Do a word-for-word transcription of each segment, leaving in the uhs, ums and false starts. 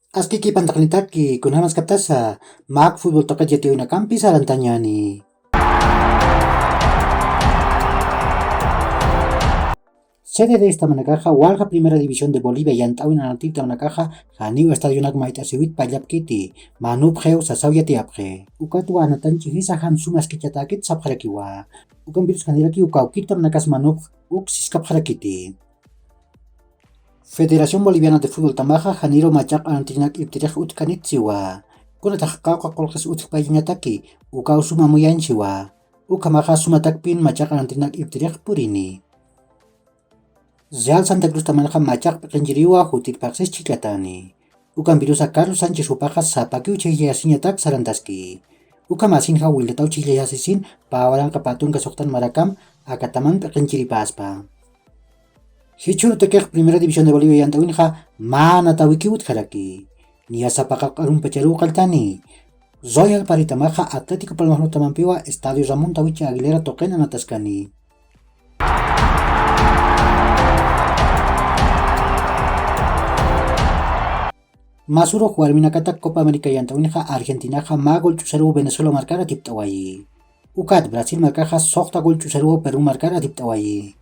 Aski kipantaqnitaki kunjamaskaptasa, mak fútbol tuqit yatiyawinakampi sarantañani. Cdds tamanakaxa walja Primera División de Bolivia yant'awin anatitawnakaxa, janiw estadionak mayt'asiwit pallapkiti, manupxiw sasaw yatiyapxi. Ukatwa anatanchi jisa jan sumaskichatäkit sapxarakiwa. Ukampirus janirakiw kawkit tamanakas manupx uksiskapxarakiti. Federación Boliviana de Fútbol tamaxa janiru machaq anatirinak irptirix utjkanitsiwa. Kunatax qawqa qullqis utjpayañataki, ukaw suma muyanchiwa. Ukhamaxa sumatakpin machaq anatirinak irptirix purini. Real Santa Cruz tamanxa machaq p'iqinchiriwa jutir phaxsis chhijllatani. Ukampirusa Carlos Sánchez jupaxa sapakiw chhijllasiñatak sarantaski. Ukhamasinxa wiltataw chhijllasisin pä waranqa pä tunka suxtan marakam akataman p'iqinchiripaspa. Jichhürutakix Primera División de Bolivia yant'awinxa mä anatawikiw utjaraki. Niya sapa qallq'arumpacharuw qalltani. Royal Paritamaxa Atlético Palmaflor tamampiwa Estadio Ramón Tawichi Aguilera tuqin anataskani. Masurux warminakatak Copa América yant'awinxa Argentinaxa mä gol ch'usaruw Venezuela markar atipt'awayi. Ukat Brasil markaxa suxta gol ch'usaruw Perú markar atipt'awayi.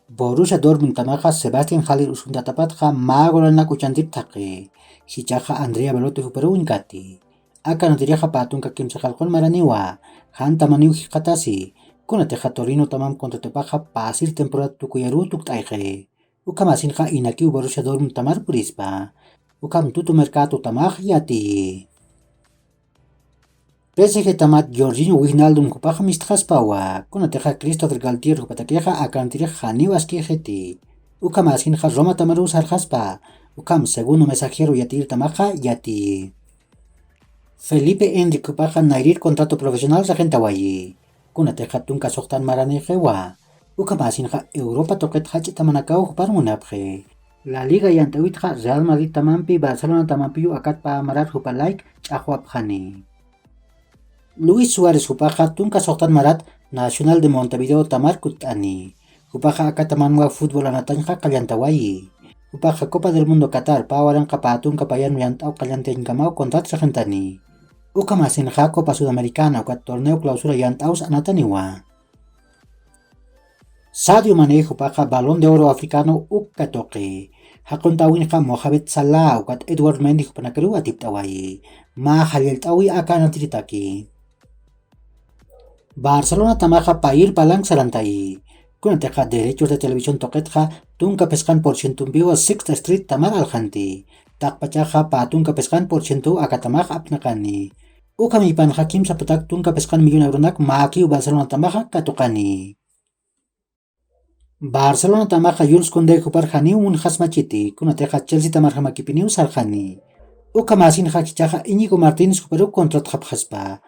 Borussia Dortmund tamaxa Sebastián Haller usuntatapatxa mä golanak uchantir thaqi. Jichhaxa Andrea Belotti juparuw uñkati. Aka anatirixa pä tunka kimsa qallqun maraniwa, jan tamaniw jikxatasi, kunatixa Torino tamam contratopaxa pasir temporada tukuyaruw tukt'ayxi. Ukhamasinxa inakiw Borussia Dortmund tamar purispa. Ukham Tuto Mercado tamax yatiyi. P S G tamat Jorginho Wijnaldum jupax mistxaspawa, kunatixa Christopher Galtier jupatakixa aka anatirix janiw askixiti. Ukhamasinxa Roma tamaruw sarxaspa, ukham Segundo Mensajero yatiyir tamaxa yatiyi. Felipe Enrique jupaxa nayrir contrato profesional raqintawayi. Kunatixa tunka suxtan maranixiwa. Ukhamasinxa Europa tuqit jach'a tamanakaw jupar munapxi. La Liga yant'awitxa Real Madrid tamampi Barcelona tamampiyu akat pä marar jupa layk ch'axwapxani. Luis Suárez jupaxa tunka suxtan marat Nacional de Montevideo tamar kutt'ani. Jupaxa akatamanwa fútbol anatañxa qallantawayi. Jupaxa Copa del Mundo Qatar pä waranqa pä tunka payan yant'aw qallantayañkamaw contrat raqintani. Ukhamasinxa Copa Sudamericana ukat Torneo Clausura yant'aws anataniwa. Sadio Mané jupaxa Balón de Oro africano ukka tuqi. Jaquntawinxa Mohamed Salah ukat Edouard Mendy jupanakaruw atipt'awayi. Mä jallallt'awi aka anatiritaki. Barcelona tamaxa payir palank sarantayi. Kunatixa derechos de televisión tuqitxa tunka phisqan por cientompiwa Sixth Street tamar alxanti. Taqpachaxa pä tunka phisqan por cientow akatamax apnaqani. Ukhamipanxa kimsa patak tunka phisqan millón euronak mäkiw Barcelona tamaxa katuqani. Barcelona tamaxa Jules Koundé jupar janiw munxasmachiti, kunatixa Chelsea tamar jamakipiniw sarxani. Ukhamasinxa jichhaxa Íñigo Martínez juparuw contratxapxaspa.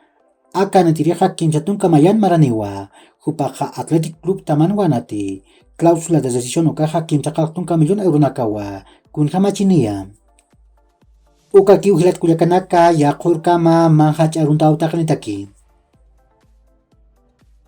Aka anatirixa kimsa tunka mayan maraniwa, jupaxa Athletic Club tamanwa anati. Cláusula de rescisión ukaxa kimsa qallq tunka millón euronakawa, kunjamachiniya. Ukakiw jilat kullakanaka, yaqhurkama mä jach'a aruntaw taqinitaki.